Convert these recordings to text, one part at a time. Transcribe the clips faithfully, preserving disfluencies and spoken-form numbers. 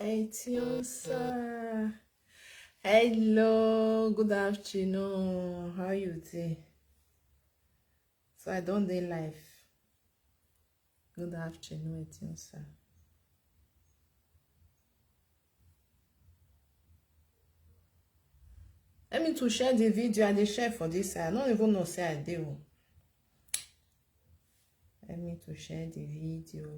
Etiosa. Hello, good afternoon. How you dey? So I don dey live. Good afternoon, Etiosa. Help me to share the video. I dey share for this side. I don't even know say I dey o. Help me to share the video.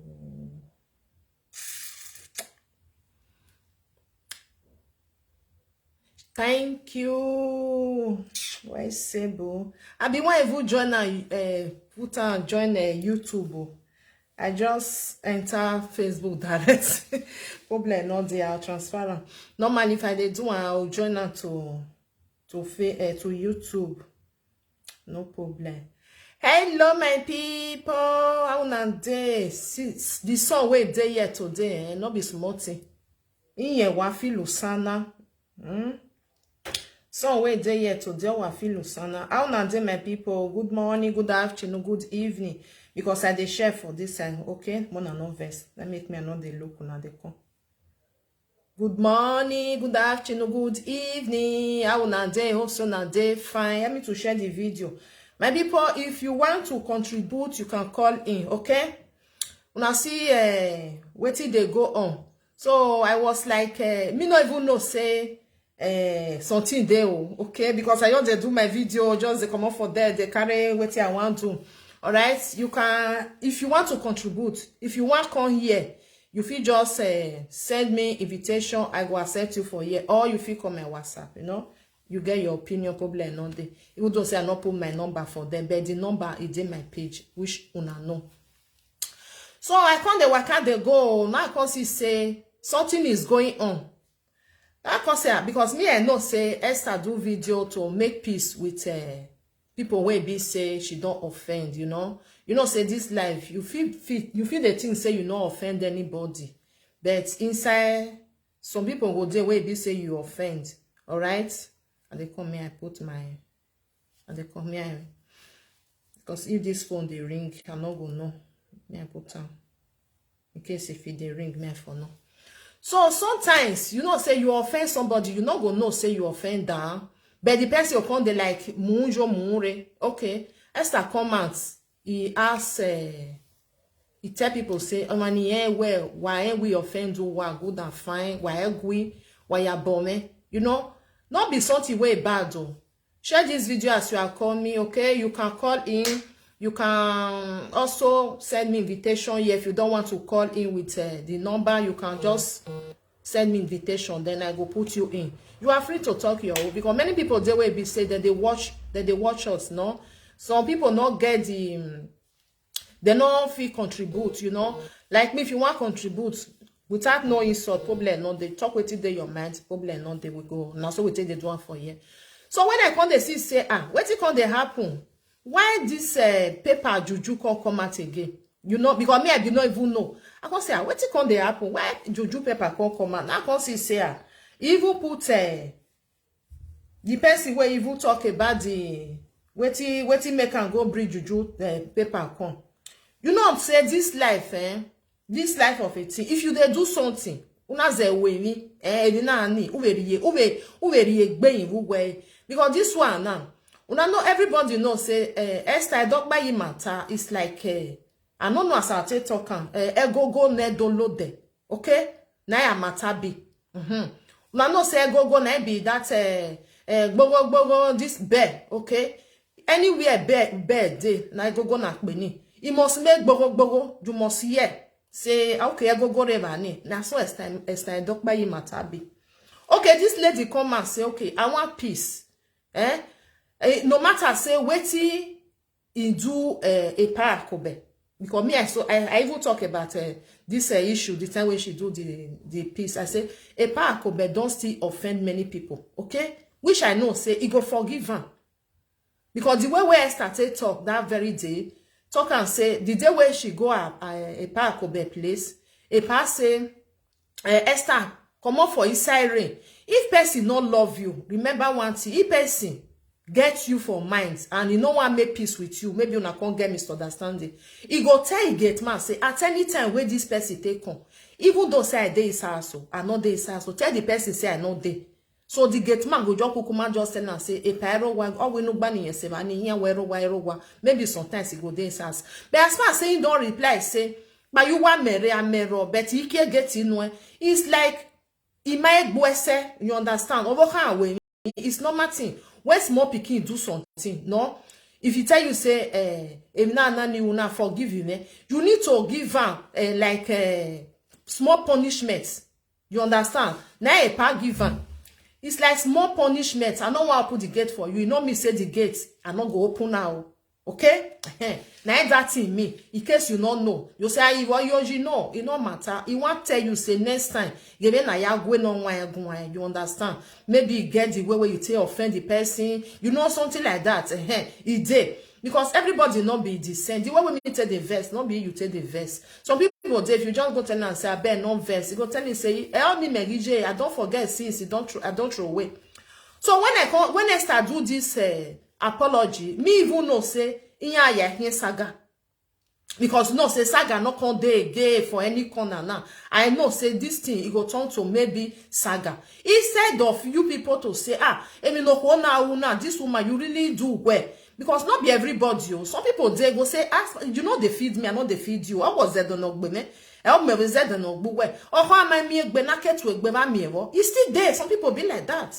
Thank you. Why Sebo? I be one even join and uh, put and join uh, YouTube. O. I just enter Facebook direct. Problem not there. I'll transfer am. Normally, if I dey do, am, I'll join am to to fa- uh, to YouTube. No problem. Hello, my people. How una dey? See, the song wey dey here today, eh, no be small thing. Iye wa fi lusana. Hmm? Song wey dey here today wa fi lusana. How una dey, my people? Good morning, good afternoon, good evening. Because I dey share for this side, okay? Mona no vex. That make me I no dey look una dey come. Good morning, good afternoon, good evening. How una dey? Hope so una dey fine. Help me to share the video. My people, if you want to contribute, you can call in, okay? Una see uh, wetin dey go on. So I was like, uh, me no even know say uh, something dey o, okay? Because I just dey do my video, just dey comot for there, dey carry wetin I wan do. All right, you can, if you want to contribute, if you wan come here, you fit just uh, send me invitation, I go accept you for here, or you fit call my WhatsApp, you know. You get your opinion, problem no dey. Even though say I no put my number for there, but the number is in my page, which una know. So I come dey waka dey go, now I come see say something is going on. I come say, ah, because me I know say Esther do video to make peace with uh, people wey be say she don offend, you know. You know say this life, you feel, feel you feel the thing say you no offend anybody, but inside some people go dey wey be say you offend, all right? And they come here, I put my, and they come here, because if this phone dey ring, I no go know. Me I put am in case if it dey ring, me I for know. So sometimes you know say you offend somebody, you no go know say you offend am, but the person go come dey like muunjo muunre. Okay, Esther come out, he ask, uh, he tell people say, "Omani eh well, why eh we offend you? Wa good and fine, why eh we, why ya bome?" You know, not be something way bad though. Share this video as you are calling me, okay? You can call in. You can also send me invitation here if you don't want to call in with uh, the number. You can just send me invitation, then I go put you in. You are free to talk your own, because many people they will be say that they watch, that they watch us, no? Some people not get the um, they no fit contribute, you know. Like me, if you want contribute without no insult, problem no dey. Talk wetin dey your mind, problem no dey. We go now, so we take the do am for here. So when I come dey see say, ah, wetin come dey happen? Why this uh, paper juju come come out again? You know, because me I did not even know. I come say, ah, wetin come dey happen? Why juju paper come come out? Now I come see say, ah, he even put uh, the person wey even talk about the wetin wetin make am go bring juju uh, paper come. You know say this life, eh, this life of a thing, if you dey do something, una ze weni eh, eni na ni uwe riye uwe uwe riye gbeyin wuwe. Because this one now, una know, everybody know say uh, Esther Edokpayi matter is like uh, I no know as I take talk am. Uh, egogo ne don load there. Okay? Na ya matter be. Mm-hmm. Una know say egogo na be that uh, uh, gbogo gbogo this bear. Okay? Anywhere bear bear dey, na egogo na peni. You must make gbogo gbogo. You must hear. Say okay, egogo river ni. Na so Esther Edokpayi matter be. Okay, this lady come and say, okay, I want peace. Eh? Eh, no matter say wetin he do uh, a parakobe. Because me, I so I, I even talk about uh, this uh, issue the time when she do the the piece. I say a parakobe don't still offend many people, okay? Which I know say he go forgive her. Because the way where Esther take talk that very day, talk and say the day where she go a, a, a parakobe place, a pa say, uh, Esther, comot for inside rain. If person no love you, remember one thing. If person get you for mind and he no wan make peace with you, maybe una come get misunderstanding, he go tell the gate man say at any time wey this person take come, Even though say I dey inside house o, I no dey inside house o, tell the person say I no dey. So the gate man go just kukuma just tell am say, "Epa, ero wa, ọ winu gbani yẹn se ba ni yẹn wa, ero wa, ero wa." Maybe sometimes he go dey inside house. But as far as say he don reply say, "Ba you wa mere amero," but he can't get in one. It's like, he might go say, you understand? Over her way. It's normal thing. When small pikin do something, no? If he tell you say, eh, "Em na na ni una forgive you," ne? You need to give am, eh, like, eh, small punishment. You understand? Na Epa give am. It's like small punishment. I no wan open the gate for you. You know me say the gate, I no go open now. Okay? Ehem. Na that thing me. In case you no know, you say, "Ah, Iwo Yoji, no, it no matter." He wan tell you say next time, gebe na ya gwe no wan egun wan, you understand? Maybe he get the way where you take offend the person, you know, something like that. Ehem. He dey. Because everybody no be the same. The way we take the verse, no be you take the verse. Some people dey, if you just go tell am say, "Abeg, no verse," he go tell you say, "Help me, Meggie J, I don't forget since, I don't throw, I don't throw away." So when I come, when I start do this, uh, apology, me even know say, "Inya ya here saga." Because no say saga no come dey again for any corner now. I know say this thing, it go turn to maybe saga. Instead of you people to say, "Ah, emi no ho na una, this woman, you really do well." Because not be everybody o. Some people dey go say, "Ah, you know they feed me, I know they feed you." I was there, don't know me. Help me with that, don't know well. Or how am I me egbe na ketu egbe ma me ewo? It's still there. Some people be like that.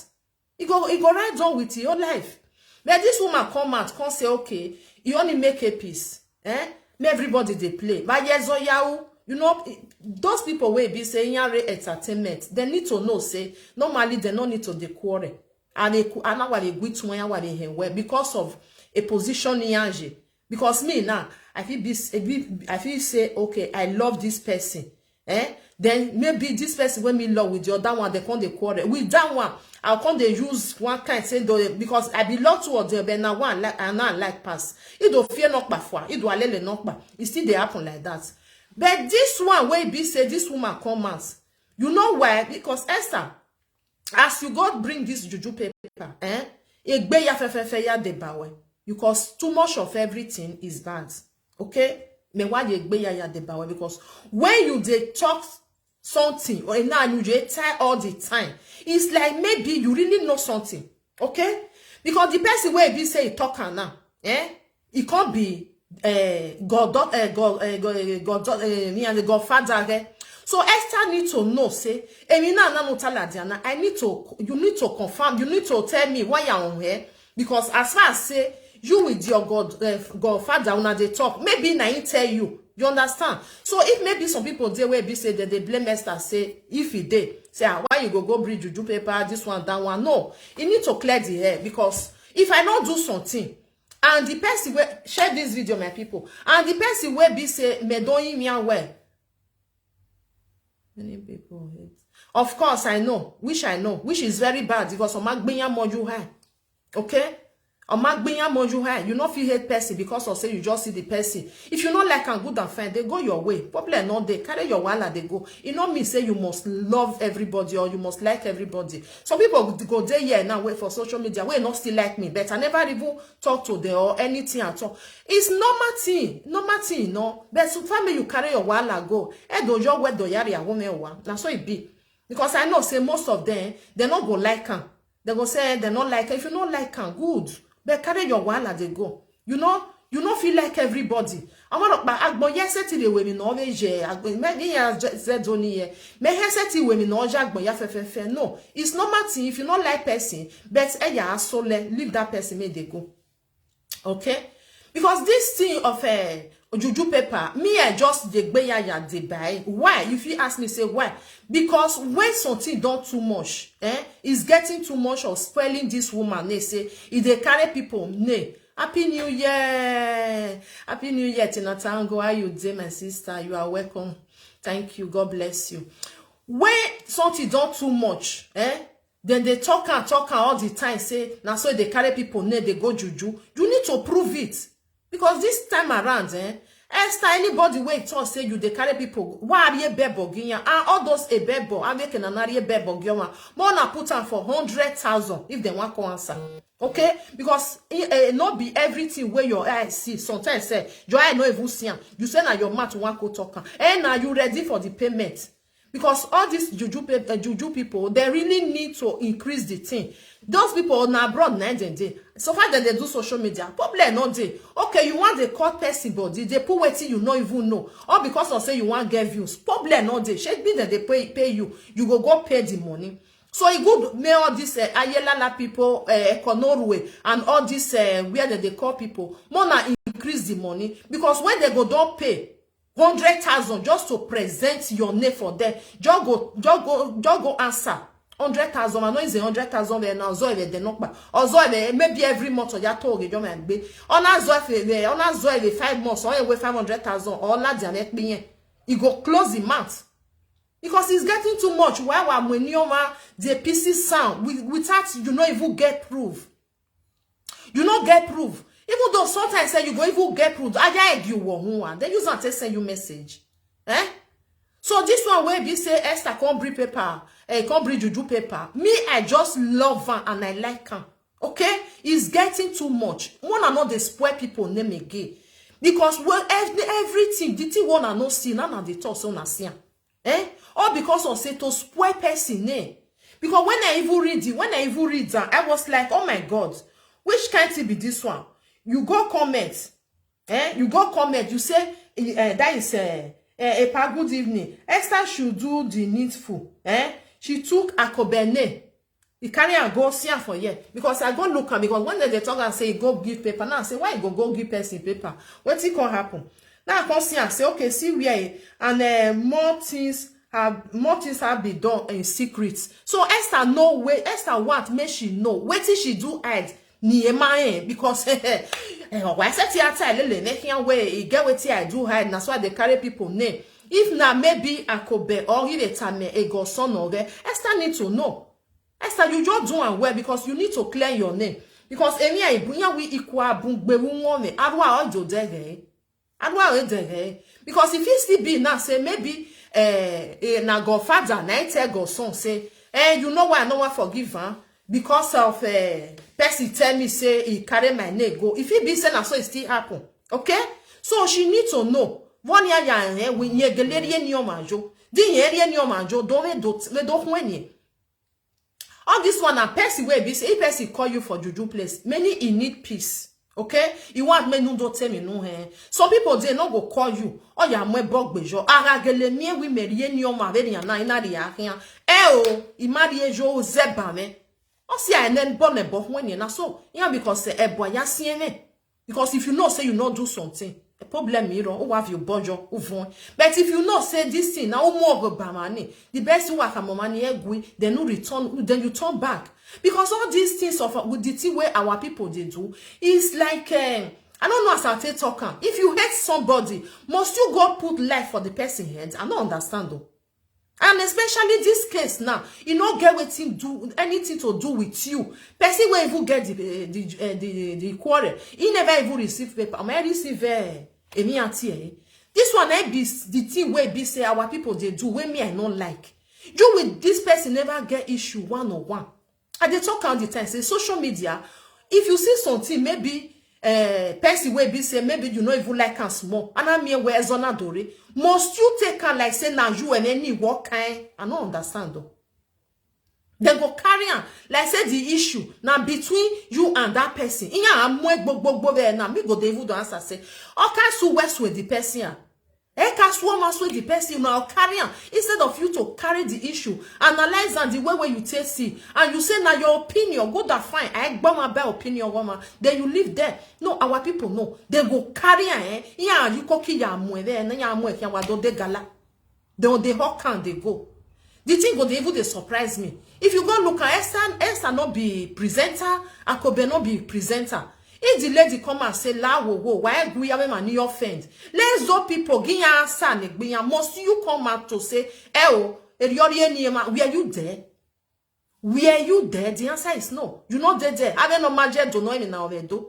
He go, he go right on with your life. But this woman come out, come say, "Okay, you only make a peace." Eh? May everybody they play. But yes, oh, yahoo, you know, those people will be saying, "Yare entertainment." They need to know, say, normally they no need to dey quarrel. And they, and I want to go to one, I want to well because of a position in Angie. Because me now, I feel this, I feel, I feel say, "Okay, I love this person." Eh? Then maybe this person when me love with the other one, they come dey quarrel. With that one, I'll come dey use one kind say, though, because I be love two of them, but now one like, and now I like pass. It don't fear not by far. It do alele not by. It still dey happen like that. But this one wey be say this woman come out. You know why? Because Esther, as you go bring this juju paper, eh? Egbe ya fefefe ya de bawe. Because too much of everything is bad. Okay? Me why you egbe ya ya de bawe? Because when you dey talk something, or now you dey tell all the time, it's like maybe you really know something. Okay? Because the person wey be say he talk am now, eh? He can't be, eh, God, eh, God, eh, God, eh, God, eh, me and the Godfather, eh? So Esther need to know, say, "Emi na na no tala diana. I need to, you need to confirm, you need to tell me why you're on here." Because as far as say, you with your God, eh, Godfather, una dey talk, maybe na him tell you. You understand? So if maybe some people dey wey be say that they blame Esther, say, if he dey, say, "Ah, why you go, go bring juju paper, this one, that one?" No, he need to clear the air, because if I no do something, and the person wey share this video, my people, and the person wey be say, "Me don him yan well." Many people hate. Of course, I know, which I know, which is very bad, because Omagbinya Moju high. Okay? Omagbinya Moju high. You no fit hate person because of say you just see the person. If you no like am, good and fine, they go your way. Problem no dey. Carry your wahala, they go. It no mean say you must love everybody or you must like everybody. Some people go dey here now, wait for social media, wey no still like me, but I never even talk to them or anything at all. It's normal thing, normal thing, no. But so far me, you carry your wahala go. Edo your wet do yari a woman wa. Na so it be. Because I know say most of them, they no go like am. They go say, eh, they no like am. If you no like am, good. But carry your wahala, they go. You know, you no feel like everybody. I want to, but Agbo, yes, it is when you know, eh, Agbo, me, me, as said only here. Me, yes, it is when you know, Agbo, ya fe, fe, fe. No, it's normal thing. If you no like person, but, eh, yeah, so le-, leave that person, may they go. Okay? Because this thing of, eh, juju paper, me, I just dey gbe ya ya dey buy. Why? If you ask me, say why? Because when something done too much, eh, it's getting too much of spoiling this woman. They say, if they carry people, nay. Happy New Year. Happy New Year, Tina Tango. How you dey, my sister? You are welcome. Thank you. God bless you. When something done too much, eh, then they talk and talk and all the time say, "Na so they carry people name, they go juju." You need to prove it. Because this time around, eh, Esther, anybody wey talk say you dey carry people, why are you bebo giyan? And all those a bebo, I make an anari bebo giyan. More na put am for hundred thousand if they want to answer. Okay? Because, eh, eh, not be everything where your eye see. Sometimes, eh, your eye no even see am. You say na your mouth wan go talk am. Eh, now you ready for the payment. Because all these juju pe- uh, juju people, they really need to increase the thing. Those people na abroad na dem dey. So far dem dey do social media, problem no dey. Okay, you want to call person body, they put wetin you no even know, all because of say you wan get views, problem no dey. Shey be dem dey pay pay you, you go go pay the money. So e good make all these uh, ayelala people, uh, Ekonorue and all these uh, where dem dey call people, more na increase the money, because when they go don pay hundred thousand just to present your name for there, just go just go just go answer. Hundred thousand, I know it's a hundred thousand there now. Zoe de nokpa or Zoe de maybe every month or ya to ge joma gbe. Ona Zoe fe ona Zoe de five months or we five hundred thousand or la dia ne pin. E go close the month. Because it's getting too much. Why wa mwe ni oma the P C sound with, without you no even get proof. You no get proof. Even though sometimes say you go even get proof, I egg you wo who one. They use and take send you message. Eh? So this one wey be say Esther come bring paper, eh, come bring juju paper. Me, I just love am and I like am. Okay? It's getting too much. One another dey spoil people name again. Because well, ev- everything, the thing one I no see, none of the thoughts on I see am. Eh? All because of say to spoil person name. Because when I even read it, when I even read that, I was like, oh my God, which kind thing be this one? You go comment, eh? You go comment, you say, eh, eh, that is uh, uh, Epa, good evening. Esther should do the needful. Eh? She took Akobene. He carry am go see am for here. Because I go look am, because when they, they talk and say he go give paper, now I say, why he go go give person paper? Wetin come happen? Now I come see am say, okay, see where he, and uh, more things have more things have been done in secret. So Esther know way Esther want make she know wetin she do hide ni ema eh, because eh, why say theater lele ne here way e get wetin I do hide, na so I dey carry people name. If na maybe Akobe or Iretame e go son of Esther need to know. Esther, you just do am well because you need to clear your name. Because emi a ibunya we ikwa bungbe wu won me arwa ojo dege. Arwa ojo dege. Because if he still be now say maybe eh, eh na godfather na he tell godson say eh you know why I no wan forgive am because of eh person tell me say he carry my name go. If he be say na so it still happen, okay? So she need to know. One ya ya eh we nyegelerie ni omajo. Di ye rie ni omajo do we do we do hwen ni. All this one na person wey be say if person call you for juju place, many e need peace. Okay? You want me no do tell me no eh. Some people dey no go call you. Oh ya mo bogbejo. Ara gele mi we me rie ni o ma ve ni ana ina ri ahian. Eh o, I ma ri ejo o ze ba me. O si a enen bo ne bo when na so. Yeah, because eh, ebo ya si ene. Because if you know say you not do something, a problem you don't have your bojo uvon. But if you know say this thing now more of a bamani, the best you work a momani egui, then you return, then you turn back. Because all these things of with the thing where our people they do is like um, I don't know as I take talk am. If you hate somebody, must you go put life for the person head? I don't understand though. And especially this case now, e no get wetin do anything to do with you. Person wey even get the eh, the eh, the the quarrel, he never even receive paper. Am I receive eh, emi ati eh? This one eh be s- the thing wey be say our people dey do wey me I no like. You with this person never get issue one on one. I dey talk all the time say social media, if you see something maybe uh, person wey be say maybe you no even like am small and I mean where zona dore, must you take am like say na you and any work kind? I no understand though. They go carry am like say the issue na between you and that person. Iya amwe gbogbo there na me go dey even do answer say okay so west with the person ah. Eka swoma so the person now carry am instead of you to carry the issue, analyze am the way wey you take see and you say na your opinion, good and fine, I gbọ́ wọn bẹ́ẹ̀ opinion wọn ma, then you leave there. No, our people no, they go carry am eh, iya ayi koki ya mu ebe na ya mu eke wa do de gala. They go dey hawk am dey go. The thing go dey even dey surprise me. If you go look am, Esther Esther no be presenter, Akobe no be presenter. If the lady come and say la wo wo why gwiya we man you offend, let's go people giya answer ni gbiya must you come out to say eh o eriori eni ema were you there? Were you there? The answer is no. You not there there. Have no magic do no emi na oredo.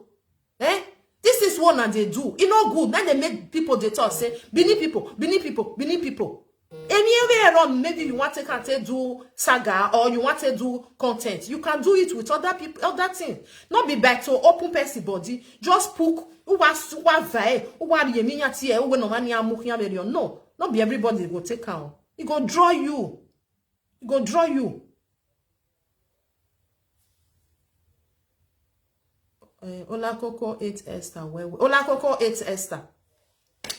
Eh? This is what na they do. E no good. Now they make people they talk say Bini people, Bini people, Bini people. Any way around, maybe you want to can take do saga or you want to do content. You can do it with other people, other thing. Not be back to open person body. Just pook. Who was who was there? Who are you mean at here? Who no money I'm looking at you? No, not be everybody will take out. He go draw you. He go draw you. Uh, Olakoko eight Esther. Well, Olakoko eight Esther.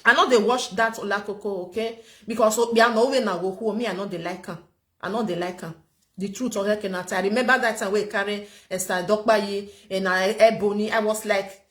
I know they watch that Olakoko, okay? Because Obiano we na go who me, I know they like him. I know they like him. The truth of that cannot. I remember that time we carry Esther Dokbayi and I Ebony. I was like,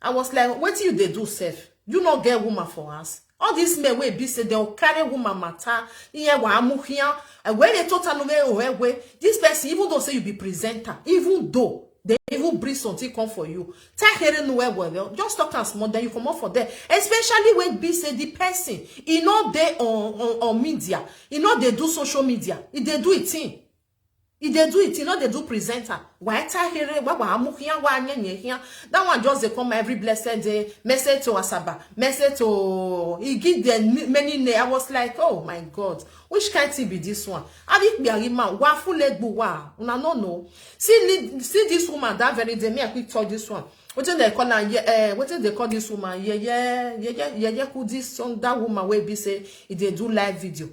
I was like, what you they do, self? You not get woman for us. All these men will be say they'll carry woman matter. Yeah, wa amuhian. And when they total no way, this person, even though say you be presenter, even though they even bring something come for you, take her no well, well, just talk as more, then you come up for there. Especially when be say the person, you know they on, on, on media, you know they do social media, if they do it thing. If they do it, you know they do presenter. Why tie here? Why why amuhian? Why nye nye here? That one just they come every blessed day. Message to Asaba, message to, he give them many names. I was like, oh my God, which kind thing be this one? I think be a man. Wa full leg wa. Una no no. See see this woman that very day. Me I quick talk this one. What did they call her? Yeah, uh, what did they call this woman? Yeah, yeah, yeah, yeah, yeah, yeah. Could this song that woman will be say if they do live video?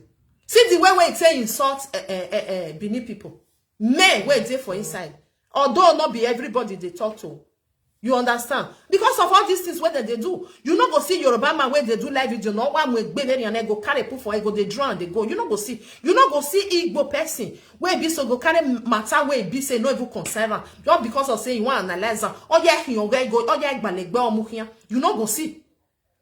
See the way we say insult uh, uh, uh, uh, Benin people. Men wey dey for inside. Although not be everybody they talk to. You understand? Because of all these things wey dem dey do, you no go see Yoruba man wey dey do live video, no one wey gbé very and go carry put for, go dey draw and dey go. You no go see, you no go see Igbo person wey be so go carry matter wey be say no even concern am just because of say you wan analyze am. Oya hin oga go, oya igbalegbe omuhian. You no go see.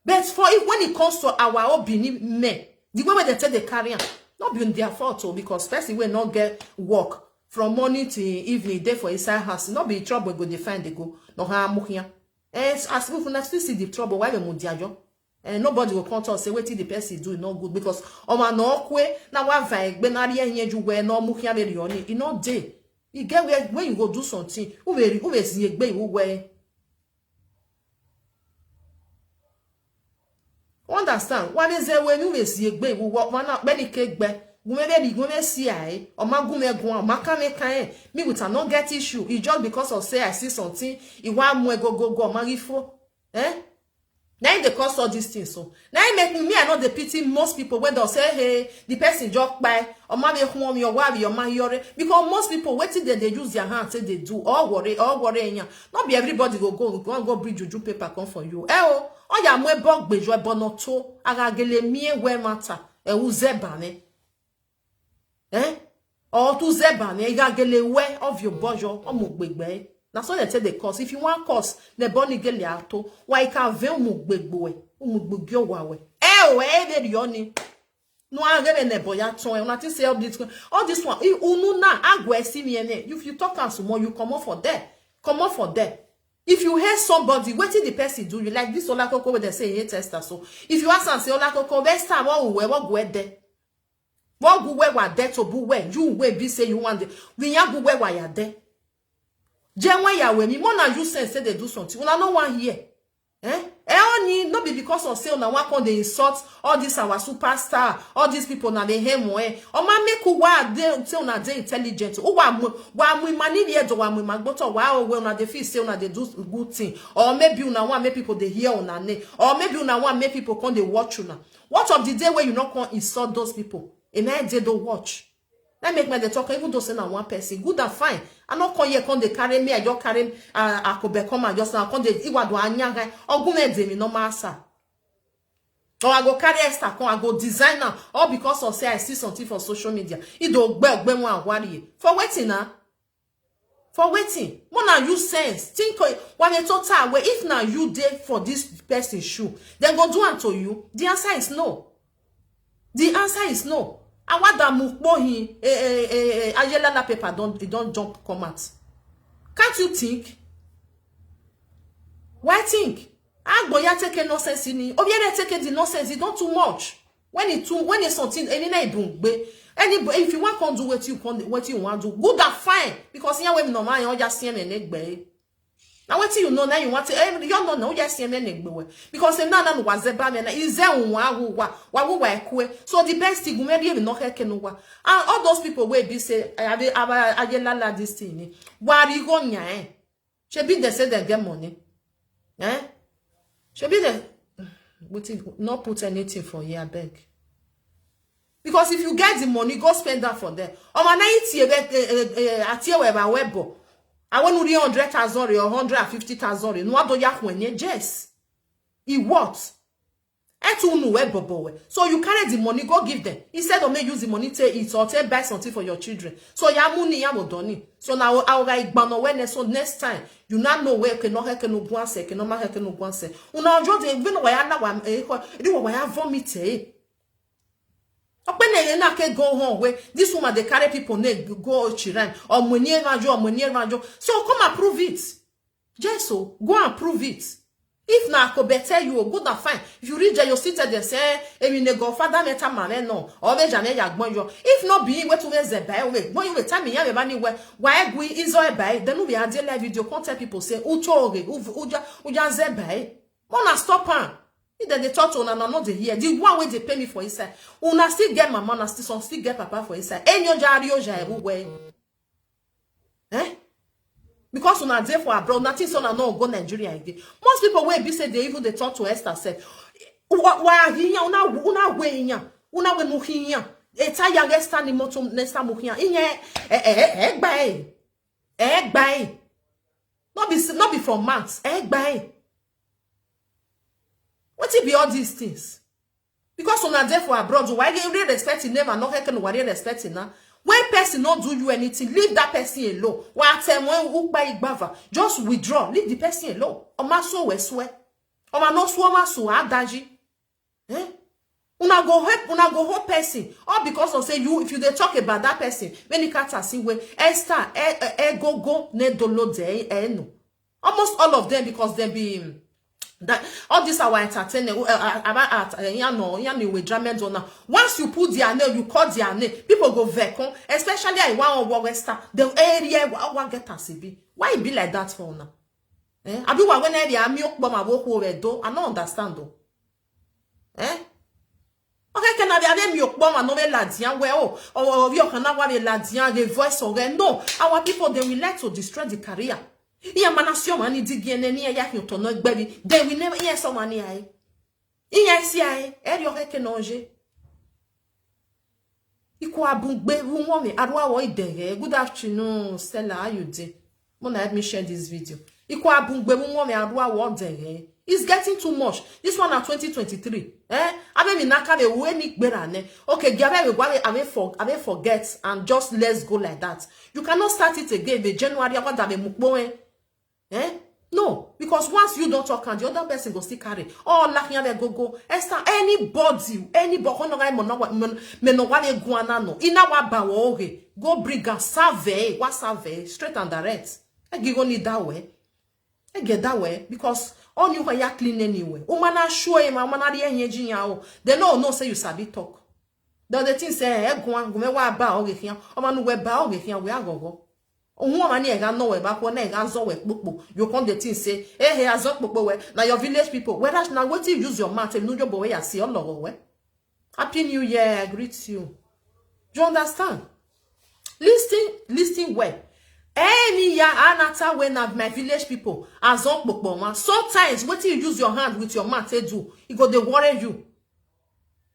But for if when it comes to our Obini men, the way wey dem take dey carry am, not be their fault o, because person wey no get work from morning till evening dey for inside house, no be trouble go dey find dey go. No ha amuhian. Eh, as if una still see the trouble, why we mudiajo? Eh, nobody go come talk say wetin the person do no good because ọmọ na okwe na wa va egbe na ri eyen ju we no muhian very oni. E no dey. E get where when you go do something, who will who will see egbe who where Understand? Why is there when you may see a gbe? What one up many cake be? Gume be gume si ai. Or ma gume guan. Ma kame kae. Me with a not get issue. It's just because of say I see something. It want more go go go. Ma ifo. Eh? Now they cause all these things so. Now it make me, me I know the pity most people when they'll say, hey, the person joke by or ma be home your wife your man your, because most people waiting that they use their hand say they do all worry all worry. Not be everybody go go go and go bring juju paper come for you. Eh oh, oh ya mwe bog bejo ebono to agagele mie we matter. Eh uze bane. Eh? Or to zebane agagele we of your bojo omugbegbe. Na so they take the course. If you want course, the boni gele ato. Why can ve omugbegbo e? Omugbegyo wawe. Eh oh, eh very oni. No agere ne boya ton. Una think say all this all this one. Unu na agwe si mi ene. If you talk am small, you come up for there. Come up for there. If you hate somebody, wetin the person do you? Like this Olakoko wey dem say he hate Esther. So if you ask am say Olakoko, where Esther? What we what go there? What go where wa there to bu where? You wey be say you want the we ya go where wa ya there. Je when ya we me more na you sense say they do something. Una no one here. Eh? Eh, only no be because of say una wan come dey insult all this our superstar, all these people na dey hemo eh. Or man make who wa dey say una dey intelligent. Who wa mu wa mu mani dey do wa mu magboto wa o we una dey feel say una dey do good thing. Or maybe una wan make people dey hear una name. Or maybe una wan make people come dey watch una. What of the day where you no come insult those people? And I dey do watch. That make me dey talk even though say na one person. Good and fine. I no come here come dey carry me. I just carry uh, Akobe come and just now come dey iwa do anya guy. Ogun me dey me no master. Or I go carry Esther come. I go design am all because of say I see something for social media. He do ogbe ogbe one worry for waiting na. For waiting, more na you sense. Think uh, when a total way. If na you dey for this person shoe, then go do am to you. The answer is no. The answer is no. Awada mukpo hin eh, eh, eh, eh, ayelala paper don e don jump come out. Can't you think? Why think? Agboya take a nonsense in it. Obiere take the nonsense. It don't too much. When it too when it's something any na idun gbe. Any if you want come do what you can what you want do good and fine because here we no man you just see me neck gbe. Now what you know now you want to eh, you know now just see me neck gbe because na na was the bad na is there one wa wa wa wa kwe. So the best thing we be no he no wa. And all those people wey be say I have I have a lala this thing. Wari go nya eh. Shebi they say they get money. Eh? Shebi they wetin no put anything for here abeg. Because if you get the money, go spend that for them. Ọmọ náà yìí ti ebe ati ewe ba webo. Awe nu ri hundred thousand re or hundred and fifty thousand re. Nu ado ya kwenye, yes. He what? Etu unu we bobo we. So you carry the money, go give them. Instead of me use the money, take it or take buy something for your children. So ya money ya mo doni. So now I will igbano when so next time you not know where can no he can no guanse, can no ma he can no guanse. Una ojo de even wa ya na wa eh ko di wa ya vomit eh. Okpene na ke go home where this woman they carry people ne go chiran or money evanjo or money evanjo. So come and prove it. Jesu, go and prove it. If na ko be tell you, good and fine. If you reach there, you sit there say, "Emi ne go father me ta mame no." Or me jane ya gbon yo. If not be we to me ze bai we gbon you we time ya me bani we. Why gui izo e bai? Then we are there live video. Come tell people say, "Uto oge, uja uja ze bai." Wanna stop am. If dem dey talk to una, una no dey hear. The one wey dey pay me for inside, una still get mama, una still some still get papa for inside. Enyo ja ri oja everywhere. Eh? Because una dey for abroad, una think say una no go Nigeria again. Most people wey be say they even dey talk to Esther sef. Wa wa hiya una una we hiya una we mu hiya. Eta ya Esther ni moto Esther mu hiya. Iye eh eh eh gba eh eh gba eh. No be no be for months eh gba eh. Wetin be all these things? Because una dey for abroad, why dey really respect him name and not heck no worry respect him now? When person not do you anything, leave that person alone. Why tell when ukpa igbava? Just withdraw, leave the person alone. Oma so we swear. Oma no swear ma so adaji. Eh? Una go help, una go help person. All because of say you, if you dey talk about that person, when he can't see way, Esther, eh, eh, eh, go go ne dolo de eh no. Almost all of them because they be um, that all this our entertainment uh, uh, about art uh, you know you know with drama zone now. Once you put their name, you call their name, people go vekon, especially I want over western the area wa get as e be. Why e be like that for now? Eh? Abi wa when area mi okpo ma wo ko we do, I no understand though. Eh? Okay, can I be mi okpo ma no me ladian we o or you can na wa me ladian the voice of no. Our people they will like to destroy the career. Iya mana sio mani digi ene ni ya ki to no gbebi. They will never hear someone here. Iya si ai. Eri o ke no je. Iku abungbe wu won mi arwa wo idege. Good afternoon, Stella. How you dey? Mona help me share this video. Iku abungbe wu won mi arwa wo idege. It's getting too much. This one at twenty twenty-three. Eh? Abe mi naka be we ni gbera ne. Okay, give me we ave for ave forget and just let's go like that. You cannot start it again. The January after that be mukbo eh. Eh? No, because once you don't talk and the other person go still carry. Oh, lakin ave go go. Esther, anybody, anybody, no guy mo no me no wa le guana no. Ina wa ba wo oge. Go bring and serve, what serve, straight and direct. I give only that way. I get that way because all you ya clean anyway. Umana show him, umana ri enye jin ya o. They no know say you sabi talk. They dey think say eh guan gume wa ba oge kian. Oma nu we ba oge kian we agogo. Ohun oma ni e ga no we ba ko na e ga zo we popo. You come dey think say eh eh azo popo we. Na your village people. Whether na wetin you use your mouth, e nu jo bo we ya si ologo we. Happy New Year, I greet you. Do you understand? Listen, listen well. Any ya anata when of my village people as on kpokpoma. Sometimes what you use your hand with your mouth to do, it go dey worry you.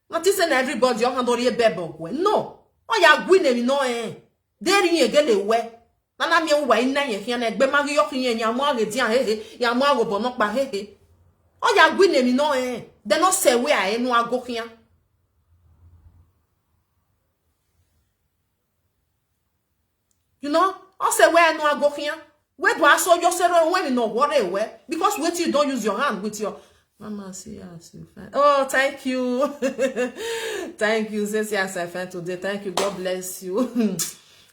Not say na everybody your hand or your bebo. No. Oh ya gwine mi no eh. Deri egele we. Nana mi wa ina ye kian egbe magi yo kian ya mo age dia hehe, ya mo ago bono pa hehe. O ya gwine mi no eh. They no say we are enu ago kian. You know, I say we enu ago kian. We do aso yo sero when mi no worry we because wait you don't use your hand with your Mama, see as you fine. Oh, thank you. Thank you. Say, see as I fine today. Thank you. God bless you.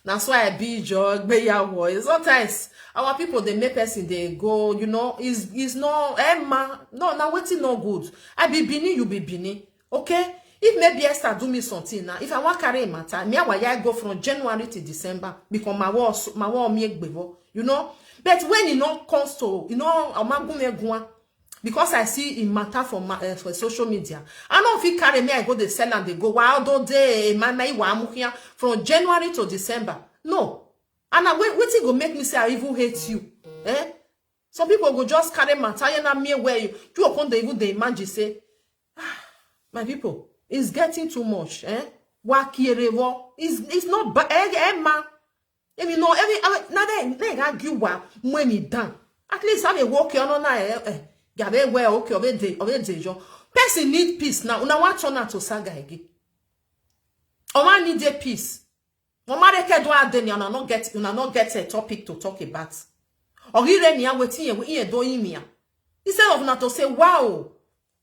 That's why I be your boy. Sometimes our people they make person they go, you know, is is no Emma. No, now waiting no good. I be Bini, you be Bini. Okay? If maybe Esther do me something now, if I want carry a matter, me I go from January to December because my war my war me gbevo, you know. But when it not comes to, you know, amagume guan, because I see it matter for my uh, for social media. I don't feel carry me, I go the sell and they go. Wow, do they my my wa mukia from January to December. No. And I wait waiting go make me say I even hate you. Eh? Some people go just carry matter, you know, me where you you come they even they imagine say, ah, my people, it's getting too much. Eh? Wa kierewo. It's, it's not bad. Eh, eh, ma. Emi no, emi, emi, na de, na ga gi wa, mwe mi dan. At least I dey work on na, eh, eh. Gabe we, okay, obede, obede jo. Person need peace now. Una want turn out to saga again. Oma need a peace. Oma dey ke do ade ni, una no get, una no get a topic to talk about. Ogire ni a wetin ye, ye do imi a. Instead of na to say, "Wow,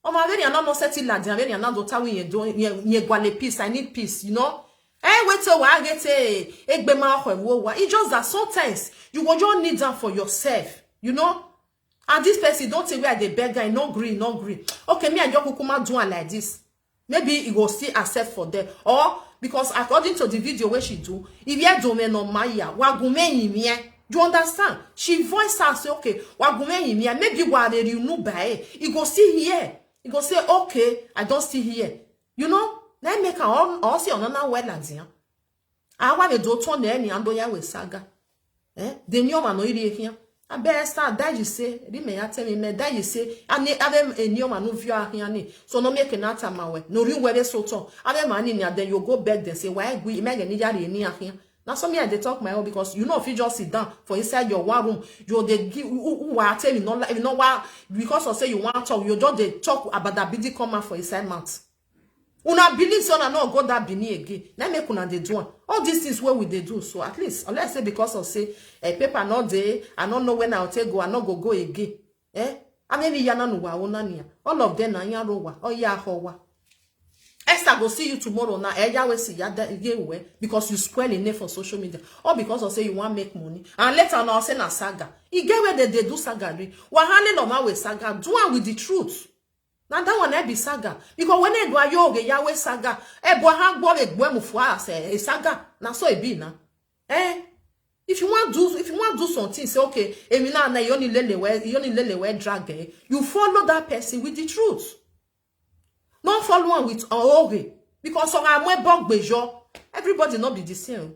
oma very, I no know settle la, very, I no do ta we ye do, ye, ye gwale peace, I need peace," you know? Eh, wait till wa get, eh, egbe ma ho wo wa. It's just that sometimes you go just need that for yourself, you know? And this person don't say where they beg, I no gree, no gree. Okay, me and your kukuma do am like this. Maybe he go still accept for them. Or because according to the video where she do, if you do me no maya, wa gume yimie. You understand? She voice her say, "Okay, wa gume yimie." Maybe wa de you know by, he go see here. He go say, "Okay, I don't see here." You know? Let make her all, all see another well as here. Awa me do turn any and do ya we saga. Eh? The new man no iri here. Abe Esther, that you say, the me ya tell me, me, that you say, and the other a new man no view here ni. So no make an attack my way. No real way so to. Abe man in there, then you go beg them, say, "Why we make any yari in here?" Now, so me, I dey talk my own because you know, if you just sit down for inside your one room, you dey give, who, who, who are telling, no, you know what? Because I say you want to talk, you just dey talk about that big come out for inside mouth. Una believe say una no go that Benin again. Na make una dey do am. All these things wey we dey do, so at least, unless say because of say, eh, paper no dey, I no know when I take go, I no go go again. Eh? I mean, ya na no wa ona nia. All of them na ya ro wa, oh ya ho wa. Esther go see you tomorrow na, eh, ya we see ya de, ye we, because you spoil a name for social media. Or because of say you want make money. And later now say na saga. E get where they, they do saga re. Wa hane no ma we saga. Do am with the truth. Na that one I be saga. Because when I do a yoga, Yahweh saga, I go hang go with Gwemu for us, eh, a saga. Na so it be now. Eh? If you want do, if you want do something, say, "Okay, emi na, na, you only lele we, you only lele we drag, eh." You follow that person with the truth. Don't follow one with oge. Because some are more bog bejo. Everybody not be the same.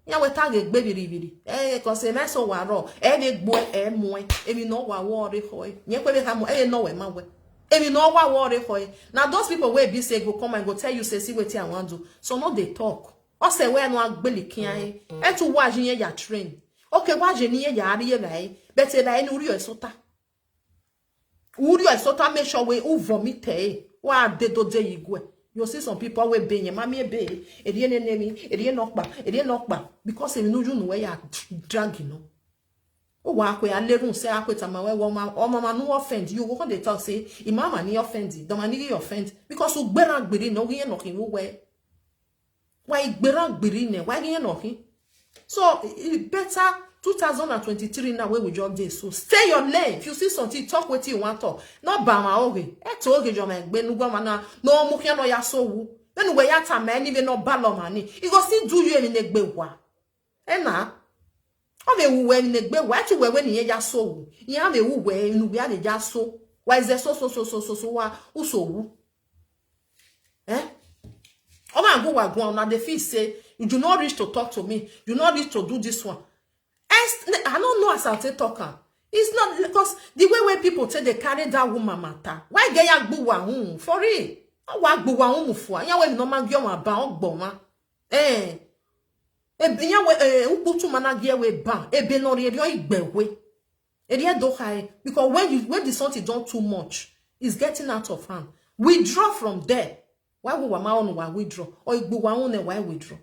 Ya we tag a baby ribiri. Eh, cause a mess of waro. Eh, they boy, eh, moe. Emi no wa worry hoi. Nye kwe be kamo, eh, no we ma we. Emi no wa worry hoi. Now those people wey be say go come and go tell you, say, "See wetin I want do." So no dey talk. O se we no agbeli kian, eh. E tu wa jin ye ya train. Okay, wa je ni ye ya ari ye bai. But e bai ni uri o esota. Uri o esota, make sure we u vomit, eh. Wa de do de igwe. You see some people wey be ye, "Mami e be, e die ne ne mi, e die no kpa, e die no kpa." Because e nu you know where you are dragging, no? O wa kwe a lerun se a kwe tama we wo ma, o mama no offend. You go come dey talk say, "I mama ni offend, the man ni offend." Because u gbera gbiri no, we no kin we. Why gbera gbiri ne? Why you no kin? So it better two thousand and twenty-three now where we just dey. So stay your lane. If you see something, talk wetin you want talk. No ba ma oge. E to oge jo ma gbe nu gwa ma na. No mu kian no ya so wu. Then we ya ta ma anyway no ba lo ma ni. He go still do you any negbe wa. E na. O me wu we any negbe wa. Ti we we ni ye ya so wu. Ya me wu we nu we ya so. Why is there so, so, so, so, so, so wa? U so wu. Eh? O ma go wa go, now they feel say, "You do not reach to talk to me. You not reach to do this one." Est-, I don't know as I take talk am. It's not because the way wey people take dey carry that woman matter. Why get ya gbuwa hun? For real. O wa gbuwa hun mu fua. Ya we no ma gi o ma ba o gbo ma. Eh. E be ya we, eh, ukputu mana gi e we ba. E be no re ri o igbe we. E ri e do high. Because when you, when the something don too much, it's getting out of hand. Withdraw from there. Why we wa ma onu wa withdraw? Or igbuwa hun ne why withdraw?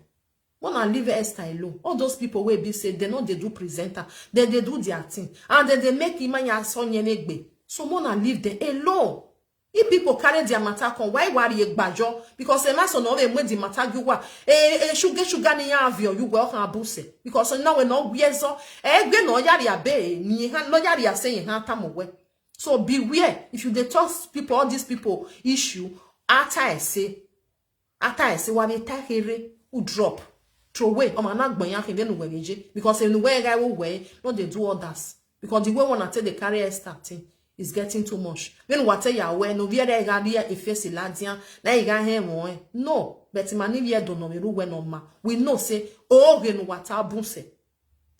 Mona leave Esther alone. All those people wey be say they no dey do presenter, they dey do their thing, and they dey make Imanya so nyemegbe. So mona leave them alone. If people carry their matter come, why worry egbajo? Because e ma so no we mwe the matter you wa. E, e, sugar, sugar ni ya avio, you go kan abuse. Because now we no gbe so. E gbe no yari abe, ni ha, no yari ase ha tamu we. So beware. If you dey talk people, all these people issue, after I say, after I say, wa be take here, u drop, throw away. O ma na gbon ya kin be nu we meje. Because e nu we ga wo we, no dey do others. Because the way one take dey carry Esther thing is getting too much. When wa tell ya we, no be there ga there e face ladian, na e ga he mo, eh. No, but man, if you don't know, we ru we no ma. We know say, o ge no wa ta bunse.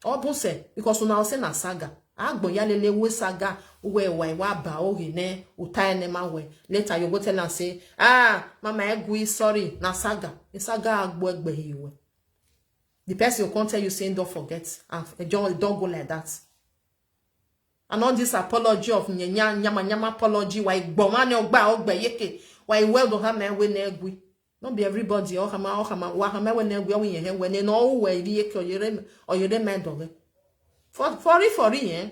O bunse, because una say na saga. Agbo ya lele we saga, we wa wa ba oge ne, uta ene ma we. Later you go tell am say, "Ah, mama, egui, sorry, na saga." E saga agbo egbe he we. The person will come tell you saying, "Don't forget." And e don, e don go like that. And all this apology of nya, nya, nyama, nyama apology, wa igbo ma ne ogba, ogbe yeke, wa iwe do ha me we ne egui. No be everybody, o hama, o hama, wa hama we ne egui, o yen he we ne, no, we ri yeke, oyere, oyere me do. For, for real, for real, eh?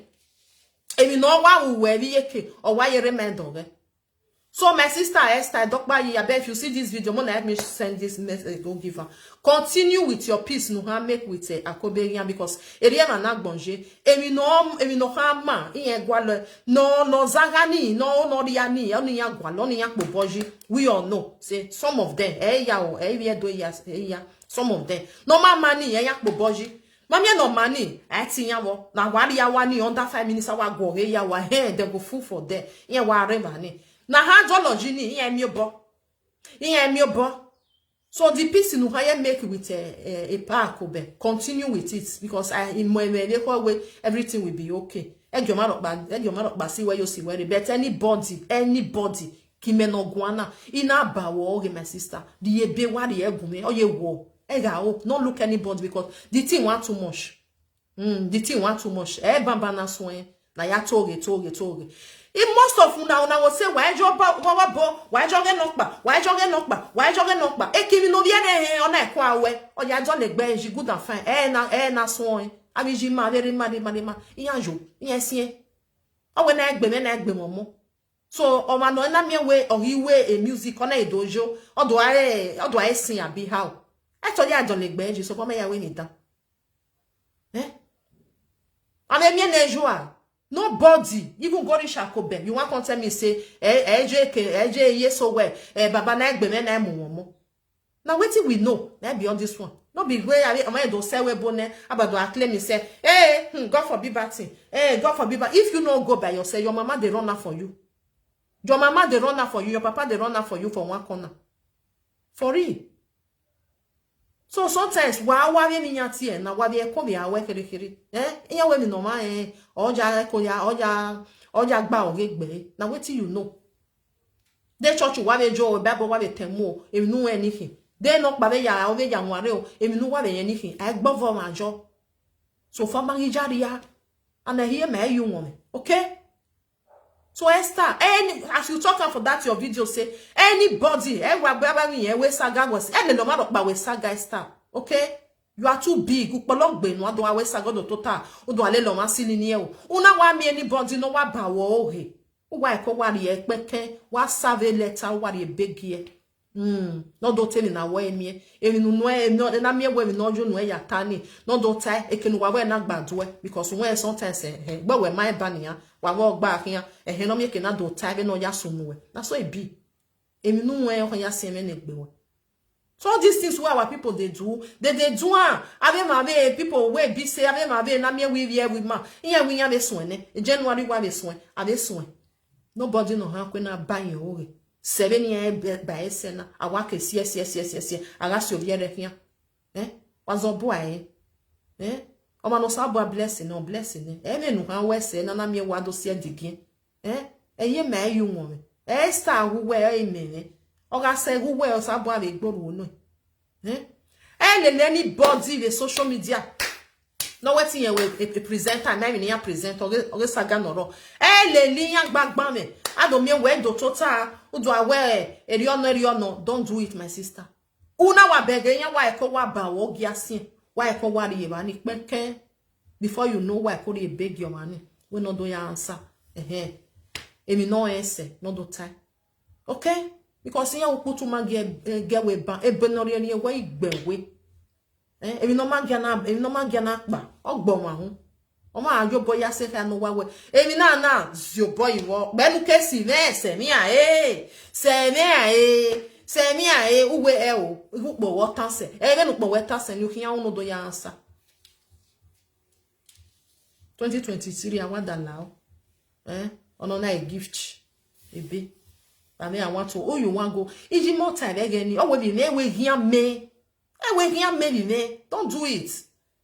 Emi no wa u we ri yeke, o wa yere me do. So my sister Esther Dokpayi, I beg, if you see this video, Mona, help me send this message, go give her. Continue with your peace, no ha make with uh, Akoberian, because Eriema na gbonje. Emi no, emi no ha ma, iye gwalo, no, no zagani, no, no riani, oni ya gwalo, oni ya kpoboji. We all know. Say some of them, eh, ya, oh, eh, we do ya, eh, ya. Some of them. No ma money, eh, ya kpoboji. Mami no money, eh, ti ya wo. Na wari ya wani under five minutes, wa go, eh, ya wa, eh, they go full for there. Iye wa re money. Na ha joloji ni, iye mi obo. Iye mi obo. So the peace you have make with a, a, a park, Obe, continue with it, because I in my way, they call way, everything will be okay. Egyo ma rokpa, egyo ma rokpa, see where you see where, but anybody, anybody, kime no guana, ina ba wo, okay, my sister, the ebe wa the egume, oh, ye wo, ega hope, not look anybody, because the thing want too much. Mm, the thing want too much. Eh, bamba na swen. Na ya toge, toge, toge. In most of una, una will say, "Why jo ba, wa, wa bo, why jo ge nokpa, why jo ge nokpa, why jo ge nokpa." E kimi no viene he, ona e kwa we. O ya jo le gbe, ji good and fine. Eh, na, eh, na swen. Abi ji ma, very ma, ma, ma. Iya jo, iya sie. O we na egbe, me na egbe momo. So, o ma no na mi we, o hi we, e music, ona e dojo. O do a, o do a e sin abi how. E to ya jo le gbe, ji so, po me ya we ni dan. Eh? Ame mi ne joa. Nobody, even go reach Akobe. You want come tell me say, eh, eh, J K, eh, J, yes, so well. Eh, Baba na egbe me na emu mo. Now wetin we know, na be on this one. No be where I am do say we bone, about do claim me say, "Hey, hmm, God forbid bad thing. Hey, God forbid bad." If you no go by yourself, your mama dey run am for you. Your mama dey run am for you, your papa dey run am for you for one corner. For real. So sometimes wa wa we mi nya tie na wa we ko we awe kere kere. Eh? Iya we mi no ma, eh. Oja ko ya, oja, oja gba oge gbe. Na wetin you know? They church wa we jo, Bible wa we temo. Emi nu anything. They no pa we ya, o we ya nware o. Emi nu wa we anything. I gbo vo ma jo. So for ma jari ya. And I hear me you woman. Okay? So Esther, any, as you talk am for that your video, say anybody, eh, wa gba ba ni, eh, we saga was, eh, me lo ma ro pa we saga Esther. Okay? You are too big. Upologbe no ado we saga do tota. O do ale lo ma si ni ni e o. Una wa mi anybody no wa ba wo ohe. O wa e ko wa ri e peke, wa serve letter, wa ri e beg e. Mm. No do tell na we mi. Emi nu no e no na mi we mi no ju nu e ya tani. No do tai e ke nu wa we na gbadu e, because we sometimes eh, eh gbe we ma e ba ni ya. Wa wo gba kiyan. Eh, eh, no mi e ke na do tai be no ya sunu we. Na so e be. Emi nu we o ya se me ne gbe we. So all these things wey our people dey do, they dey do am. Ave ma ave people wey be say ave ma ave na me we we we ma. Iya we ya be swen ne. January wa be swen. Ave swen. Nobody no ha kwe na ba yin ore. Sebe ni e be ba ese na. Awa ke sie sie sie sie sie. Aga si obi ere kiyan. Eh? Wazo bo aye. Eh? O ma no sa bo blessing, no blessing. Eh? E me nu ha we se na na me wa do sie digin. Eh? E ye me you woman. Eh, Esther hu we e me ne. O ga se hu we o sa bo ave gboru no. Eh? E le le anybody with social media. No wetin ye we a, a presenter, na me ni a presenter, oge, oge saga no ro. E le ni ya gbagba me. Ado mi we do tota, udo awe, eri ono, eri ono. Don't do it, my sister. Una wa bege ya wa e ko wa ba wo gi asin. Wa e ko wa ri e ba ni peke. Before you know, wa e ko ri e beg your money. We no do ya answer. Eh, eh. Emi no ese, no do tai. Okay? Because ya ukutu ma ge, eh, ge we ba, e be no ri e ni e we igbe we. Eh, emi no ma ge na, emi no ma ge na pa. Ogbo wa hun. O ma ajo boya se ka no wa we. Emi na na zio boy wo. Be nu ke si me se mi a e. Se mi a e. Se mi a e. Uwe e o. Upo wo tan se. E be nu po we tan se ni ukiya unu do ya answer. Twenty twenty-three, I want that now. Eh? Ono na a gift. Ebe. I mean, I want to. Oh, you want go. Iji more time again. Oh, we be me, we hear me. Eh, we hear me, me. Don't do it.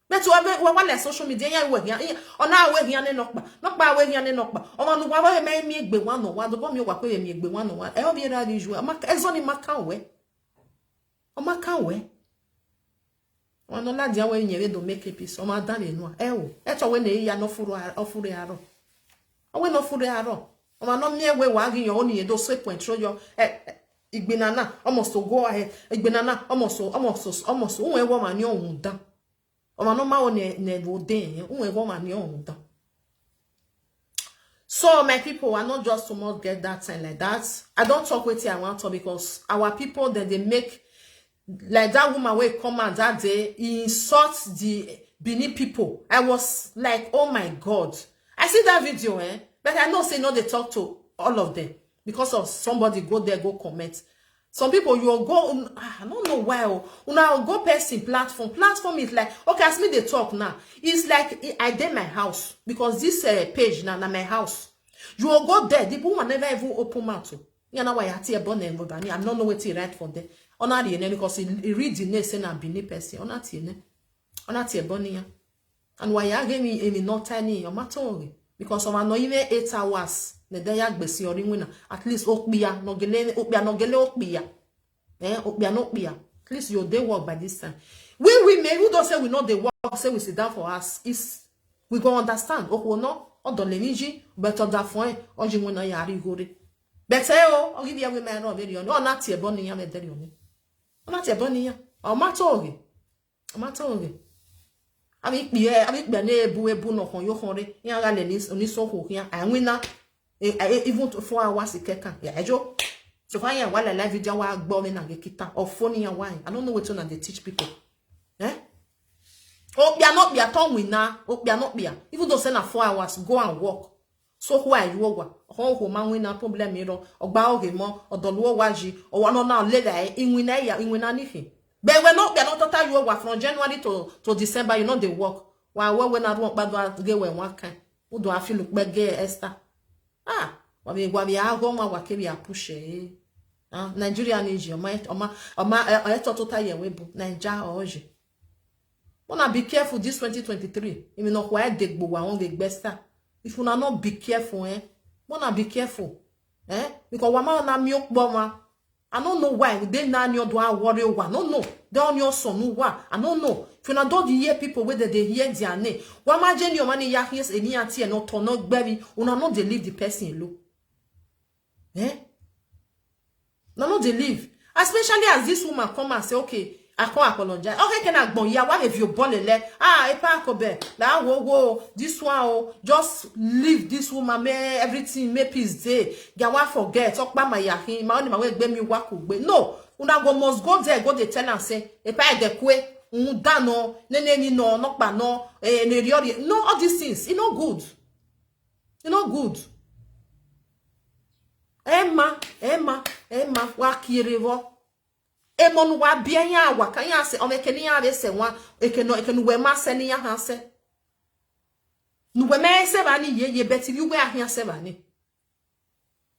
But we we wale social media ya we ya ona we ya ne nokpa nokpa we ya ne nokpa. O ma nu wa we me mi egbe wa no wa do bo mi wa pe mi egbe wa no wa e o bi ra di ju ma e zo ni ma ka we. O ma ka we. Wa no la dia we yin we do make peace. O ma da le nu e o e to we ne ya no furu ofure aro. O we no fure aro. O ma no mi e we wa gi yo oni e do so point ro yo e igbinana almost to go ahead igbinana almost almost almost o we wo ma ni ohun dan. Oma no ma o ne ne vo de, eh, un ego ma ni on da. So my people, I not just too much get that time like that. I don't talk with you, I want to because our people that they make like that woman wey come out that day, he insults the Benin people. I was like, oh my God. I see that video, eh? But I know say no, they talk to all of them because of somebody go there, go comment. Some people you go, un- ah, I don't know why. Oh, una go person platform. Platform is like, okay, as me they talk now. It's like I- I dey my house because this uh, page now na my house. You will go there. The woman never even open mouth. Oh. You know why I tear born and I don't know what he write for there. Ona the name because he, he read the name say na Benin person. Ona the name. Ona tear born ya. And why you give me any no tiny or matter. Because of no even eight hours. The day ya gbesi or winner. At least okpia no gele okpia no gele okpia. Eh, okpia no okpia. At least you dey work by this time. We women who don't say we know the work, say we sit down for us. Is we go understand. Okwo no, odo le niji, but oda fun, oji mo na yari gore. But eh o, ogi bi ewe me no very on. O na tie bo ni ya me deri oni. O na tie bo ni ya. O ma to oge. O ma to oge. Abi kpi e, abi kpi na ebu ebu no kon yo kon re. Ya ga le ni ni so ko ya. Ai win na. E, e, even to four hours ke kan. Ya ejo. So fa ya wa la live video wa gbo me na ge kita. O fo ni ya wa. I don't know what to na dey teach people. Eh? Okpia no kpia to win na. Okpia no kpia. Even though say na four hours, go and work. So who are you over? Ho ho man win na problem you know. Ogba oge mo, odoluo waji, or one on now later, eh, in win ya, in win anything. But we no, we are not total you over from January to, to December, you know they work. Wa we we na ruo kpa do ge we one kind. Who do I feel look back ge Esther? Ah, wa be wa be a go ma wa ke be a push eh. Ah, Nigeria ni ji, o ma o ma o ma e to total ye we bu. Naija o ji. Wanna be careful this twenty twenty-three. If you not quite dig but one the best. If you not be careful, eh? Wanna be careful. Eh? Because wa ma na mi okpo ma. I don't know why they na ni odo a worry wa. No, no. They on your son wa. I don't know. If you not don't hear people whether they hear their name. Wa ma je ni o ma ni ya hears any auntie and not turn not baby. Una no dey leave the person alone. Eh? No, no dey leave. Especially as this woman come and say, okay, I can't apologize. Okay, can I go? Yeah, what if you bolele? Ah, epa kobe. La wo wo. This one, oh, just leave this woman. May everything, may peace day. Gawa forget. Talk about my yahin. My only my way gbe mi wa kugbe. No, una go must go there. Go dey tell and say, epa edekwe. Undano. Ne ne ni no. Nokpa no. Eh, ne riori. No, all these things. It no good. It no good. Emma, Emma, Emma, wa kiri wo. Emonu wa bia ya wa ka ya se o me keni ya be se wa e ke no e ke no we ma se ni ya ha se. Nu we me se ba ni ye ye beti wi we ahia se ba ni.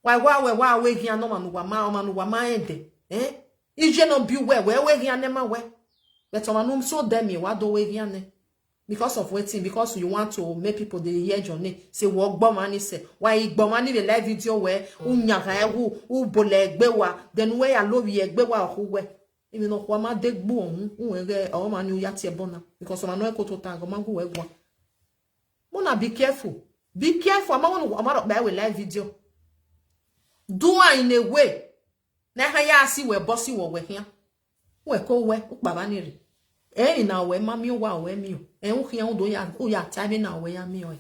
Wa wa we wa we hia no ma nu wa ma o ma nu wa ma ende. Eh? Ije no bi we we we hia ne ma we. But o ma nu so dem mi wa do we hia ne. Because of waiting, because you want to make people they hear your name. Say what gbo money say. Why you gbo money the live video where unya ga ewu u bole egbe wa then where ya lo bi egbe wa ohu we. Imi no kwa ma de gbo ohun un ege o ma ni u ya tie bona because o ma no e ko to ta go ma gu we gwa. Mona be careful. Be careful. Ama wonu ama ro ba we live video. Do am in a way na ha ya si we boss wo we hia. We ko we u pa ba ni re. Eh, na we ma mi wa we mi o. Eh, u hia u do ya u ya ta be na we ya mi o.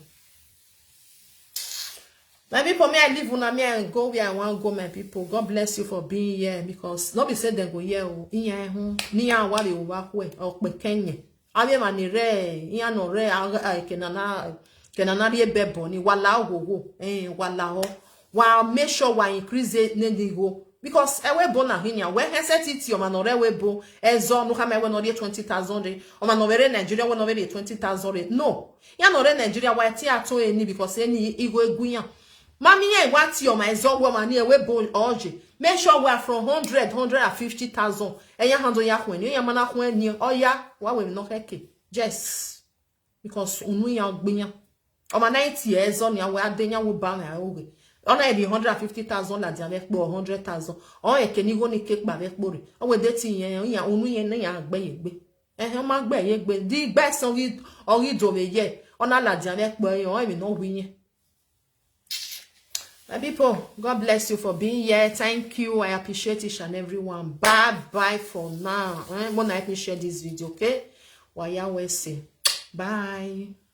My people, may I leave una, may I go where I want go, my people. God bless you for being here because no be say dem go here o. Iya ehun ni ya wa le wa ku e o pe kenye. Abe ma ni re, iya no re a ke na na ke na na ri ebe bo ni wala ogogo. Eh, wala o. Wa make sure wa increase ne ni go because ewe bona hinya we headset it o ma no re we bo ezo no ka me we no re twenty thousand re o ma no re Nigeria we no re twenty thousand re. No. Ya no re Nigeria wa ti ato eni because eni igo egunya. Mami ya wa ti o ma ezo we ma ni ewe bo oje. Make sure we are from hundred, hundred and fifty thousand. E ya hando ya kwen ni ya mana kwen ni o ya wa we no keke. Yes. Because unu ya gbinya. Oma ninety years on ya we ade ya wo ba na oge. Ona e bi hundred and fifty thousand la dia ve po hundred thousand. O e ke ni go ni ke pa ve po re. O we de ti yen ya unu yen na ya gbe ye gbe. Eh, o ma gbe ye gbe. Di gbe so ri o ri do ve ye. Ona la dia ve po ye o e mi no wi yen. My people, God bless you for being here. Thank you. I appreciate each and every one. Bye bye for now. Eh, wanna help me share this video, okay? Waya Wese. Bye.